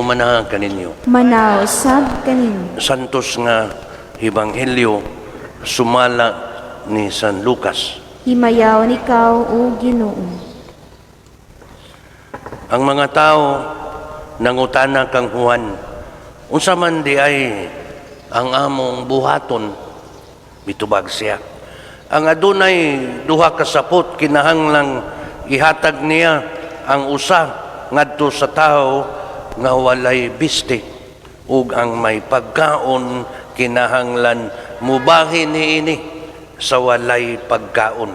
Ginoo mana kaninyo. Manaog sab kaninyo. Santos nga Ebanghelyo sumala ni San Lucas. Himayaon ikaw, O Ginoo. Ang mga tao nangutana kang Juan, "Unsa man diay ang among buhaton?" Mitubag siya, "Ang adunay duha ka sapot, kinahanglang ihatag niya ang usa ngadto sa tawo nga walay bisti, ug ang may pagkaon, kinahanglan mubahin niini sa walay pagkaon."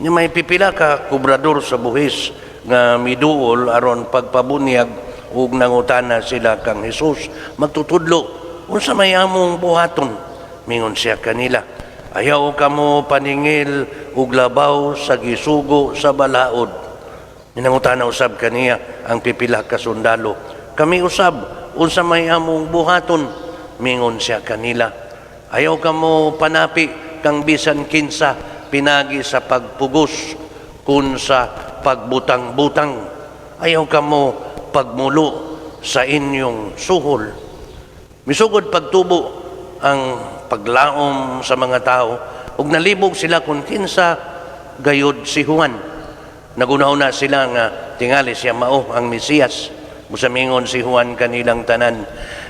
Nya may pipila ka kobrador sa buhis nga miduol aron pagpabunyag ug nangutana sila kang Hesus, "Magtutudlo, unsa may among buhaton?" Mingon siya kanila, "Ayaw kamo paningil og labaw sa gisugo sa balaod." Nangutana usab kaniya ang pipila ka sundalo, "Kami usab, unsa may among buhaton?" Mingon siya kanila, "Ayaw kamo panapi kang bisan kinsa pinagi sa pagpugos kun sa pagbutang-butang. Ayaw kamo pagmulo sa inyong suhol." Misugod pagtubo ang paglaom sa mga tao ug nalibog sila kung kinsa gayud si Juan. Naghuna-huna sila nga tingali siya mao ang Mesiyas. Busa mingon si Juan kanilang tanan,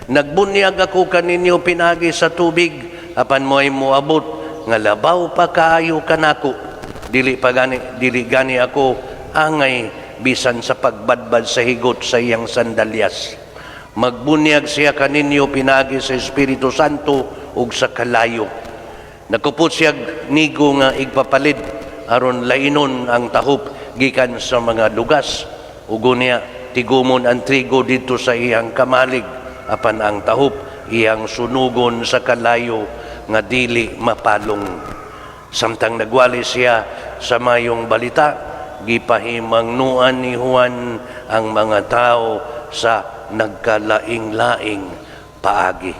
"Nagbunyag ako kaninyo pinagi sa tubig, apan mo'y moabot nga labaw pa kaayo kanako. Dili pa gani, dili gani ako angay bisan sa pagbadbad sa higot sa iyang sandalyas. Magbunyag siya kaninyo pinagi sa Espiritu Santo ug sa kalayo. Nagkupot siya nigo nga igpapalit aron lainon ang tahop gikan sa mga lugas. Ug unya tigumon ang trigo didto sa iyang kamalig, apan ang tahop iyang sunugon sa kalayo nga dili mapalong." Samtang nagwali siya sa mayong balita, gipahimangnuan ni Juan ang mga tao sa nagkalaing-laing paagi.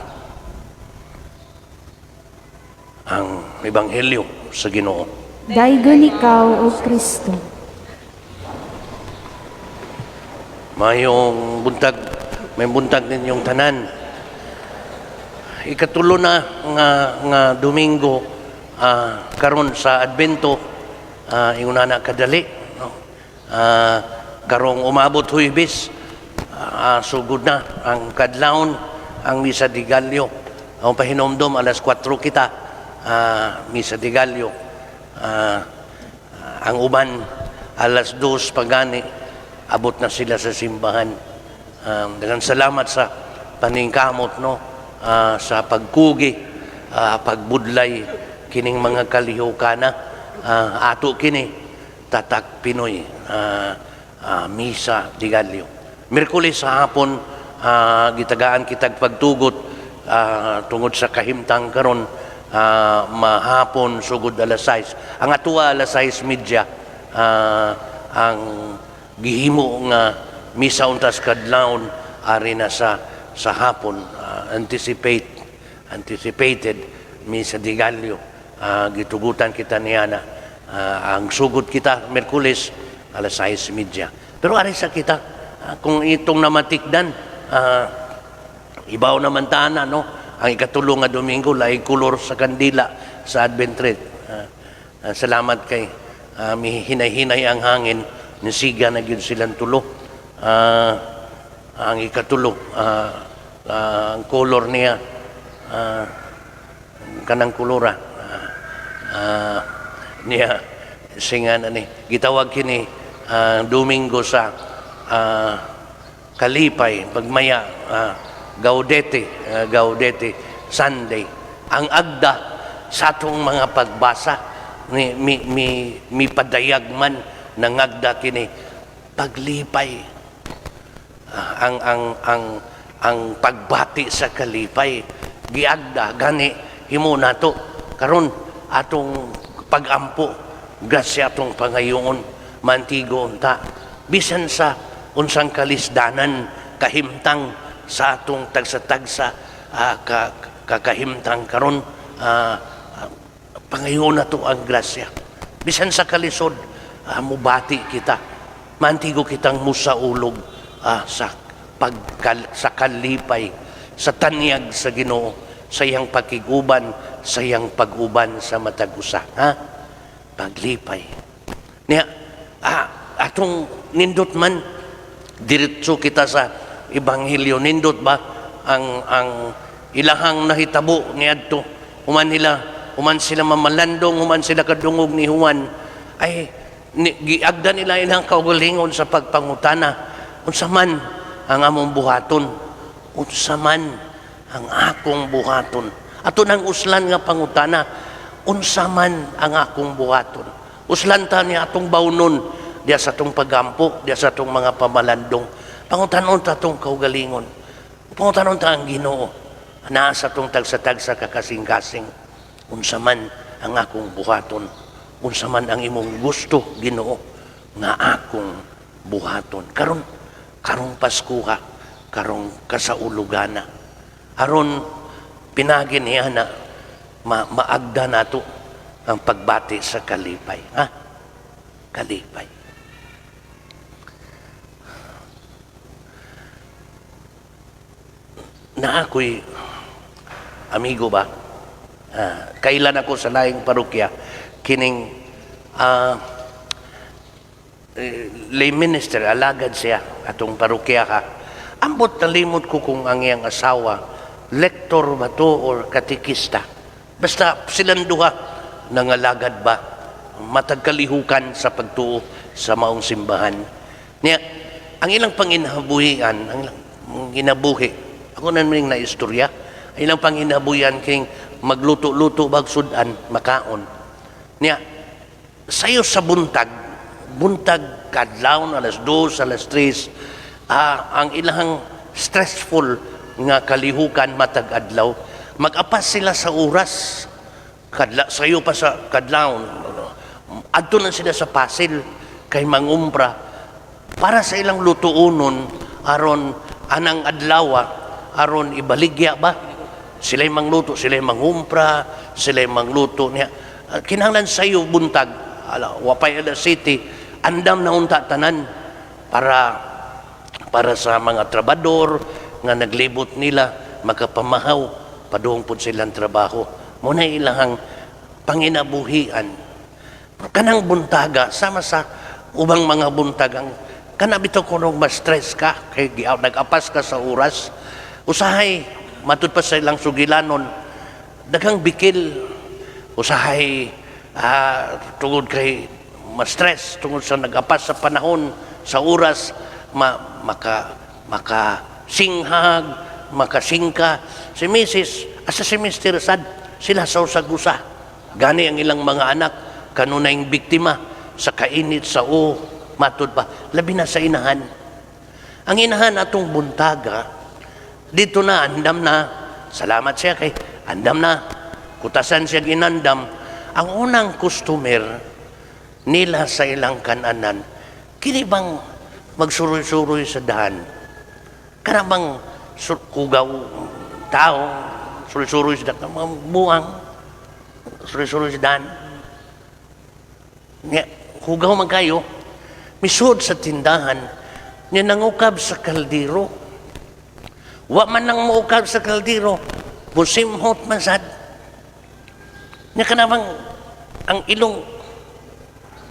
Ang Ebanghelyo sa Ginoo. Daygon ikaw, O Kristo. Mayong buntag, may buntag ninyong tanan. Ikatulo na nga Domingo karon sa Adbento, ingon na kadali, no? Karong umabot Huybes, sugod na ang kadlawon ang Misa de Gallo. Ang pahinomdom, alas 4 kita Misa de Gallo. Ang uban alas 2 pagani abot na sila sa simbahan. Daghang salamat sa paningkamot, no, sa pagkugi, pagbudlay kining mga kalihokana. Ato kini Tatak Pinoy, Misa de Gallo. Miyerkules sa hapon, gitagaan kitag pagtugot tungod sa kahimtang karon, mahapon sugod alas 6. Ang atoa alas 6:30, ang gihimo nga misa untas kadlawon ari na sa hapon, anticipated Misa de Gallo. Gitugutan kita niana. Ang sugod kita Miyerkules alas 6:30. Pero ari sa kita, kung itong namatikdan, ibaw naman ta na, no? Ang ikatulo nga Domingo, laing kolor sa kandila sa Advent wreath. Salamat kay mihinay-hinay ang hangin, nisiga na gyud silang tulo. Ang ikatulo, ang color niya, kanang kolora. Niya singa na ni gitawag kini Domingo sa kalipay, pagmaya, Gaudete, Gaudete Sunday. Ang agda sa atong mga pagbasa ni mi padayag man nangagda kini paglipay. Ang pagbati sa kalipay giagda gani himo nato karon atong pagampo, grasya atong pangayoon, mantigo unta bisan sa unsang kalisdanan, kahimtang sa atong tagsa-tagsa, kakahimtang karon, pangayoon nato ang grasya bisan sa kalisod, mubati kita, mantigo kitang musaulog sa pagkal, sa kalipay, sa tanyag sa Ginoo, sa iyang pakiguban, sa iyang pag-uban sa matag usa, ha? Paglipay. Niya, atong nindot man, diretso kita sa ebanghelyo, nindot ba ang ilahang nahitabo niadto human nila, human sila mamalandong, human sila kadungog ni Juan, ay ni, giagda nila ilang kaugalingon sa pagpangutana, "Unsa man ang among buhaton? Unsa man ang akong buhaton?" Ato nang uslan nga pangutana, "Unsa man ang akong buhaton?" Uslan ta niya atong bawnon diya sa atong pagampo, diya sa atong mga pamalandong. Pangutanon ta atong kaugalingon, pangutanon ta ang Ginoo naa sa atong tagsa-tagsa kakasing-kasing, "Unsa man ang akong buhaton? Unsa man ang imong gusto, Ginoo, nga akong buhaton?" Karon, karong Paskuha, karong kasaulugana, aron pinagi niya na maagda nato ang pagbati sa kalipay, ha? Kalipay. Na ako'y amigo ba? Kailan ako sa laing parokya, kining lay minister, alagad siya atong parokya ka. Ambot nalimot ko kung ang iyang asawa, lektor ba to or katikista. Basta silang duha nangalagad ba, matag kalihukan sa pagtuo sa maong simbahan. Niya, ang ilang panginabuhian, ang ilang ginabuhi, ako na na istorya, ang ilang panginabuhian king magluto-luto bag sudan, makaon. Niya, sayo sa buntag, buntag kadlawon alas 2, alas 3, ang ilang stressful nga kalihukan matag adlaw, mag-apas sila sa oras, kadla, sayo pa sa kadlawon, adto na sila sa Pasil, kay mangumpra, para sa ilang lutuonon, aron anang adlawa, aron ibaligya ba? Sila'y mangluto, sila'y mangumpra, sila'y mangluto niya. Kinahanglan sayo buntag, ala, wapay ala city, andam na unta tanan para sa mga trabador nga naglibot nila makapamahaw padung pud silang trabaho. Muna ilahang panginabuhian. Kanang buntaga sama sa ubang mga buntag, ang kana bitaw kuno ma-stress ka kay nag-apas ka sa oras, usahay matud pa sa ilang sugilanon daghang bikil, usahay tungod kay ma-stress tungod sa nag-apas sa panahon, sa oras, ma, maka maka singhag, makasingka si Mrs. asa si Mr. Sad sila sa usag-usa. Gani ang ilang mga anak kanunayng biktima sa kainit sa o matud pa labi na sa inahan. Ang inahan atong buntaga dito na andam na, salamat siya kay andam na, kutasan siya ginandam. Ang unang customer nila sa ilang kananan, kini bang magsuroy-suroy sa daan, kana bang kugaw tao, suroy-suroy sa daan, mga buang suroy-suroy sa daan. Nga, hugaw man kayo, misud sa tindahan, niya nangukab sa kaldero. Wa man nang muukab sa kaldero, busimhot man sad. Nya kanabang ang ilong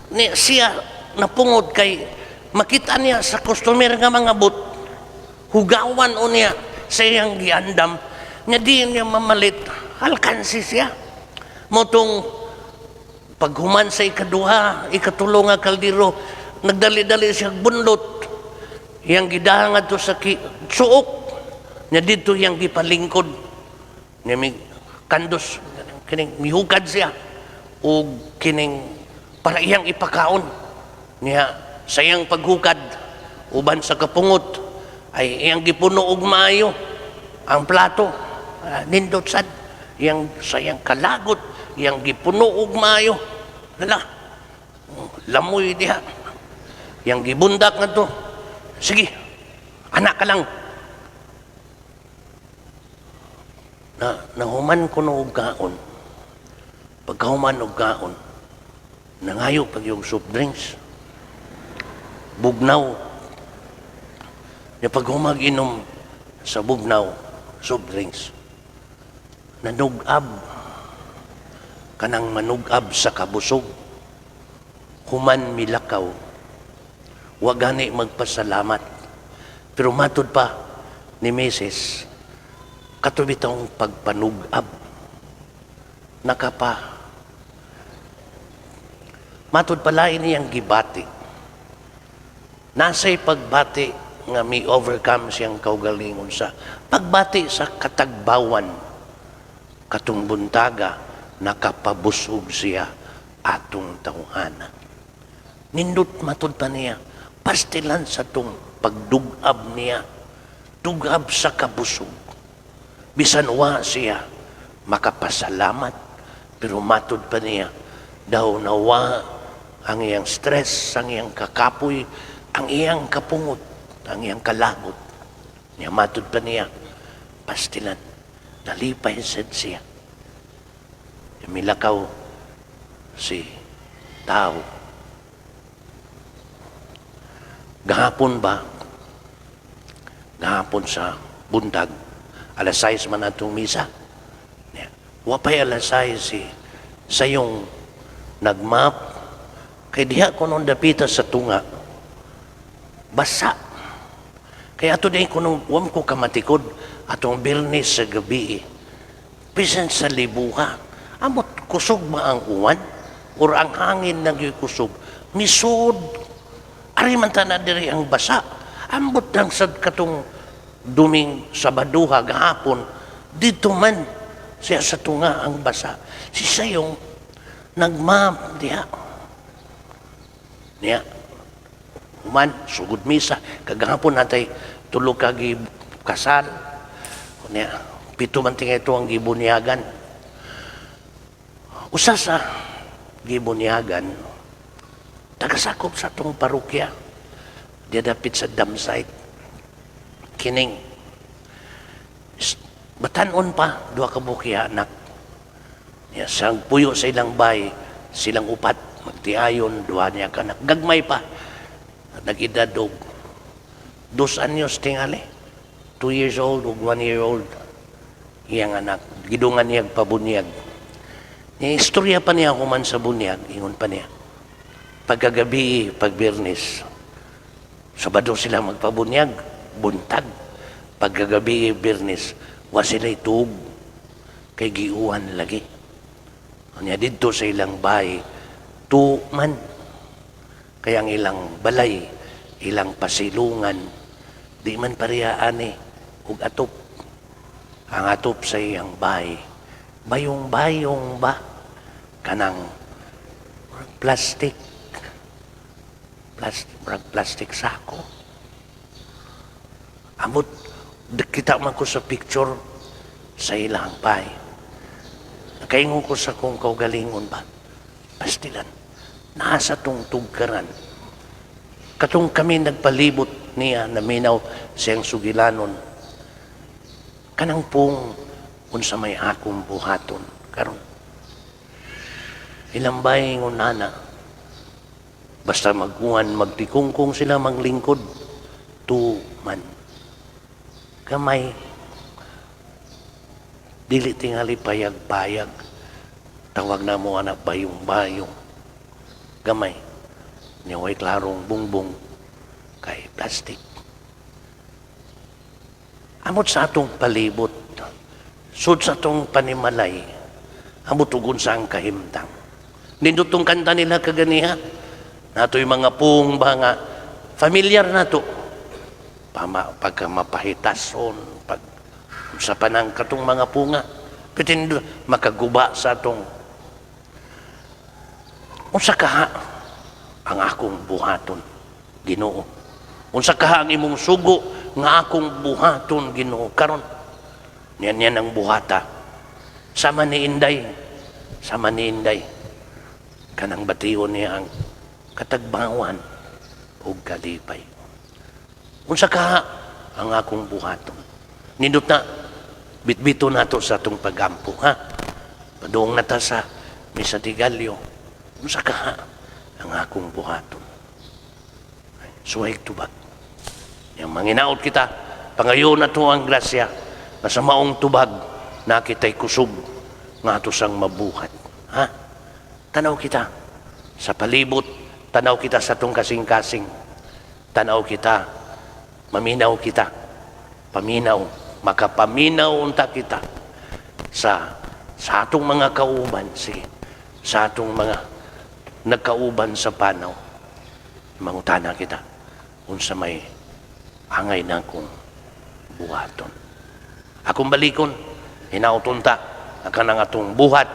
ni siya napungod kay makita niya sa customer nga mga but, hugawan o niya sa iyang giandam, nya di niya mamalit, alkansi siya. Motong paghuman sa ikaduha, ikatulo nga kaldero, nagdali-dali siya bunlot. Iyang gidahang adto sa suok. Nya didto iyang gipalingkod. Nya mi kandos kining mihukad siya og kining para iyang ipakaon. Niya sa iyang paghukad uban sa kapungot ay iyang gipuno og maayo ang plato. Nindot sad iyang sa iyang kalagot, iyang gipuno og maayo. Lala, lamoy diha. Iyang gibundak ngadto. "Sige, anak ka lang." Na nahuman ko no og kaon. Pagkahuman og kaon, nangayo pag yung soft drinks. Bugnaw. Nya pag humag inom sa bugnaw, soft drinks, nanug-ab, kanang manug-ab sa kabusog, human milakaw, wa gani magpasalamat. Pero matud pa ni Mrs., kato bitawng pagpanug-ab, nakapa. Matud pala niyang gibati. Nasa'y pagbati nga mi overcome siyang kaugalingon sa pagbati sa katagbawan. Katong buntaga, nakapabusog siya atong tawhana. Nindot matud pa niya, pastilan sa tong pagdugab niya, dugab sa kabusog. Bisan wa siya makapasalamat, pero matud pa niya, daw nawa ang iyang stress, ang iyang kakapoy, ang iyang kapungot, ang iyang kalagot. Niya matud pa niya, pastilan, nalipay sad siya. Milakaw si tao. Gahapon ba? Gahapon sa buntag, alas 6 man atong misa. Niya, wa pa'y alas 6 si sayong nagmap, kay diha kuno dapita sa tunga, basa. Kaya ato din kuno, wam ko kamatikod, atong Biyernes sa gabi. Bisan sa libuha, amot kusog ba ang uwan? Or ang hangin nagyoy kusog? Misod, ari man ta na diri ang basa. Ambot lang sad katong duming Sabaduha gahapon, dito man siya sa tunga ang basa. Si sayong nagmap diha. Niya, human, sugod misa, kagahapon natay tulo ka kasal. Niya, 7 man tingay ito ang gibunyagan. Usa sa gibunyagan, tagasakop sa atong parokya, diya dapit sa dam site. Kining, batanon pa, duha ka bukiya anak. Niya, sang puyo sa ilang bay, silang upat, magtiayon, duha niya ka anak. Gagmay pa, nag-edad og 2 anyos tingali. 2 years old ug 1 year old iyang anak. Gidungan niya pabunyag. Niya, istorya pa niya human sa bunyag, ingon pa niya. Pagkagabi, pagbirnis, Sabado sila magpabunyag, buntag. Pagkagabi, Biyernes, wa sila'y tuog, kay giuwan lagi. Nya didto sa ilang bahay, tuman. Kaya ang ilang balay, ilang pasilungan, di man pareha ani og atop. Ang atop sa iyang bahay, bayong-bayong ba? Kanang plastic, plastic, plastic sako. Amot, kita man ko sa picture sa ilang bahay. Nakaingon ko sa kong kaugalingon ba? Pastilan, nasa tong tugkaran. Katong kami nagpalibot niya, naminaw siyang sugilanon. Kanang pong unsa may akong buhaton karon. Ilambay ngon nana. Basta magkuhan, magtikungkong sila maglingkod. Tuman. Gamay. Dili tingali payag-payag. Tawag na mo anak bayong-bayong. Gamay. Niya way klarong bungbong kay plastic. Amot sa atong palibot, sud sa atong panimalay, amot ugon sa ang kahimtang. Nindot tong kanta nila kaganiha. Nato'y mga pung ba nga, familiar na to. Pama, pagka mapahitason, pag sa panang katong mga punga, pitin makaguba sa atong unsa kaha ang akong buhaton, Ginoo. Unsa kaha ang imong sugo nga akong buhaton, Ginoo. Karon niyan niyan ang buhata. Sama ni Inday, sama ni Inday. Kanang bation niya ang katagbawan ug kalipay. Unsa kaha ang akong buhaton? Nindot na bitbito nato sa atong pagampo, ha? Padung na ta sa Misa de Gallo. Unsa kaha ang akong buhaton? Suway tubag. Yang manginaot kita, pangayon nato ang grasya nga sa maong tubag na kita'y kusog nga ato sang mabuhat. Ha? Tanaw kita sa palibot, tanaw kita sa atong kasing-kasing. Tanaw kita, maminaw kita, paminaw, makapaminaw unta kita sa atong mga kauban, sige, sa atong mga nagkauban sa panaw. Mangutana kita unsa may angay na akong buhaton. Akong balikon, hinaot unta ang kanang atong buhat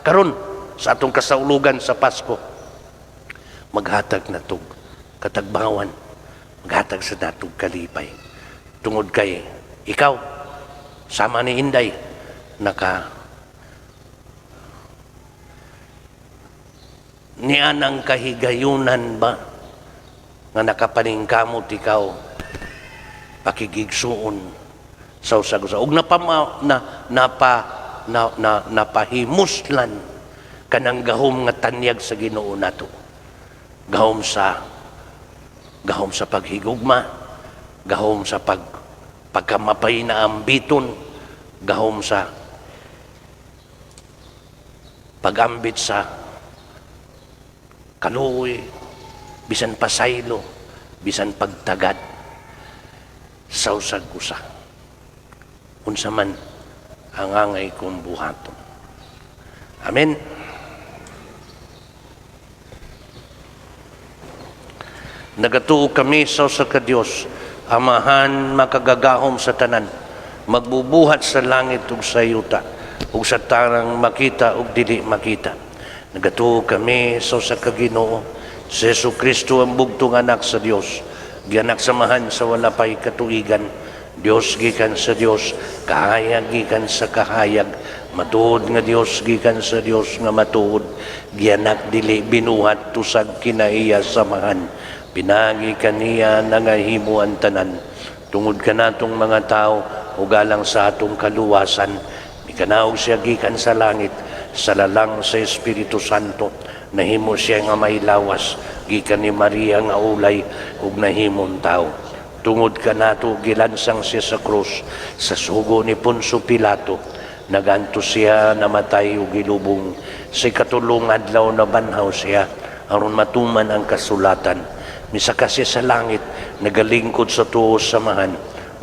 karon sa atong kasaulugan sa Pasko, maghatag natog katagbawan, maghatag sa natog kalipay tungod kay ikaw, sama ni Inday, naka nianang kahigayunan ba nga nakapaningkamot ikaw pakigigsuon sa usag-usa ug napama, na napa na, na, napahimuslan kanang gahom nga tanyag sa Ginoo nato, gahom sa paghigugma, gahom sa pagkamapay na ambiton, gahom sa pag-ambit sa kaluoy, bisan pasaylo, bisan pagtagad sa usag-usa. Unsa man ang angay kong buhaton. Amen. Nagatuo kami sa usa ka Dios, Amahan makagagahom sa tanan, magbubuhat sa langit ug sa yuta, ug sa tanang makita ug dili makita. Nagatuo kami sa usa ka Ginoo, si Jesu Kristo, ang bugtong anak sa Dios, gianak sa Amahan sa wala pay katuigan, Dios gikan sa Dios, kahayag gikan sa kahayag, matuod nga Dios gikan sa Dios nga matuod, gianak dili binuhat, tusag kinaiya sa Amahan, pinagi kaniya nangahimo ang tanan. Tungod kanatong mga tao ug alang sa atong kaluwasan, mikanaog siya gikan sa langit, sa lalang sa Espiritu Santo, nahimo siya nga may lawas gikan ni Maria nga ulay ug nahimong tao. Tungod kanato gilansang siya sa krus sa sugo ni Poncio Pilato, naganto siya, namatay ug gilubong. Sa ikatulong adlaw nabanhaw siya aron matuman ang kasulatan. Misaka siya sa langit, nagalingkod sa tuo sa Amahan.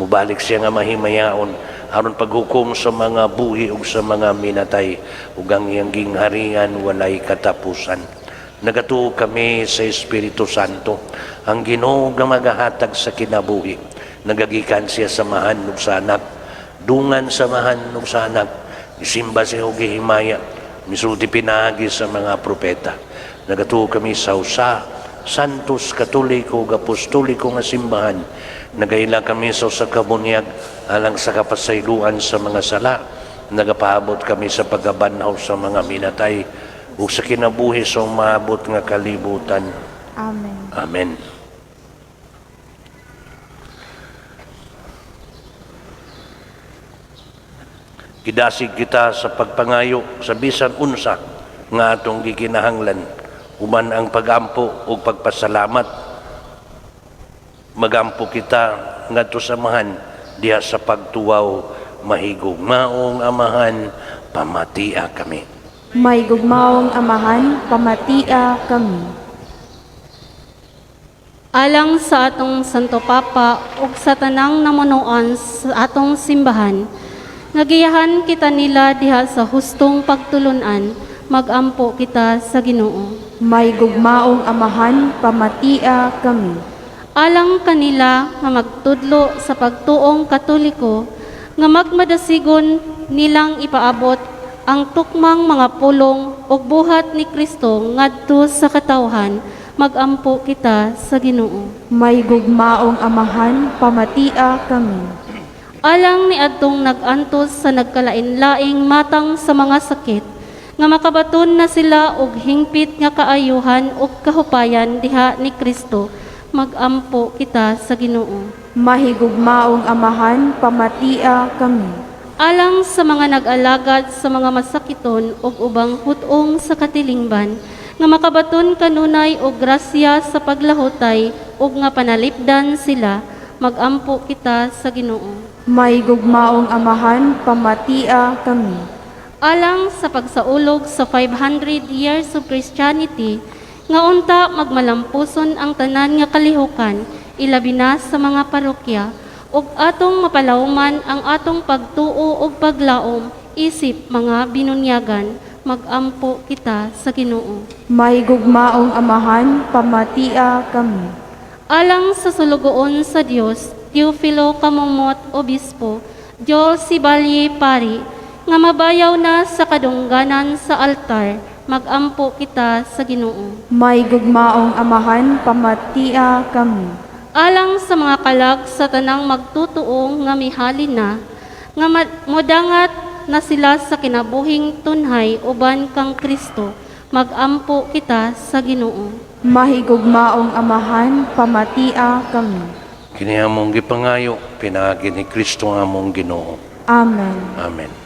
Mubalik siya nga mahimayaon aron paghukom sa mga buhi ug sa mga minatay, ug ang iyang gingharian walay katapusan. Nagatuo kami sa Espiritu Santo, ang Ginoo nga magahatag sa kinabuhi. Nagagikan siya sa Amahan ug sa Anak, dungan sa Amahan ug sa Anak. Gisimba siya ug gihimaya, misulti pinaagi sa mga propeta. Nagatuo kami sa usa, Santos, Katoliko ug Apostoliko nga simbahan. Nagaila kami sa usa ka bunyag alang sa kapasayloan sa mga sala. Nagapaabot kami sa pagkabanhaw sa mga minatay ug sa kinabuhi sa umaabot nga kalibutan. Amen. Amen. Gidasig kita sa pagpangayo sa bisan unsa nga atong gikinahanglan, human ang pagampo ug pagpasalamat. Magampo kita ngadto sa Amahan diha sa pagtuwaw mahigugmaong Amahan, pamatia kami. May gugmaong Amahan, pamatia kami. Alang sa atong Santo Papa ug sa tanang namunoan sa atong simbahan, nga giyahan kita nila diha sa hustong pagtulun-an, magampo kita sa Ginoo. May gugmaong Amahan, pamatia kami. Alang kanila nga magtudlo sa pagtuong Katoliko, nga magmadasigon nilang ipaabot ang tukmang mga pulong ug buhat ni Kristo ngadto sa katawhan, magampo kita sa Ginoo. May gugmaong Amahan, pamatia kami. Alang ni adtong nag-antos sa nagkalain-laing matang sa mga sakit, nga makabaton na sila og hingpit nga kaayuhan ug kahupayan diha ni Kristo, magampo kita sa Ginoo. Mahigugmaong Amahan, pamatia kami. Alang sa mga nag-alagad sa mga masakiton ug ubang hut-ong sa katilingban, nga makabaton kanunay og grasya sa paglahutay ug nga panalipdan sila, Magampo kita sa Ginoo. Mahigugmaong Amahan, pamatia kami. Alang sa pagsaulog sa 500 years of Christianity, nga unta magmalampuson ang tanan nga kalihukan, ilabi na sa mga parokya, ug atong mapalawman ang atong pagtuo ug paglaom isip mga binunyagan. Magampo kita sa Ginoo. Mahigugmaong Amahan, pamatia kami. Alang sa sulugoon sa Dios, Teofilo Camomot Obispo, Joel Sibalye Pari, nga mabayaw na sa kadungganan sa altar, magampo kita sa Ginoo. Mahigugmaong Amahan, pamatia kami. Alang sa mga kalag sa tanang magtutuong nga mihalin na, nga modangat na sila sa kinabuhing tunhay uban kang Kristo, magampo kita sa Ginoo. Mahigugmaong Amahan, pamatia kami. Kini among gipangayo pinaagi ni Kristo ang among Ginoo. Amen. Amen.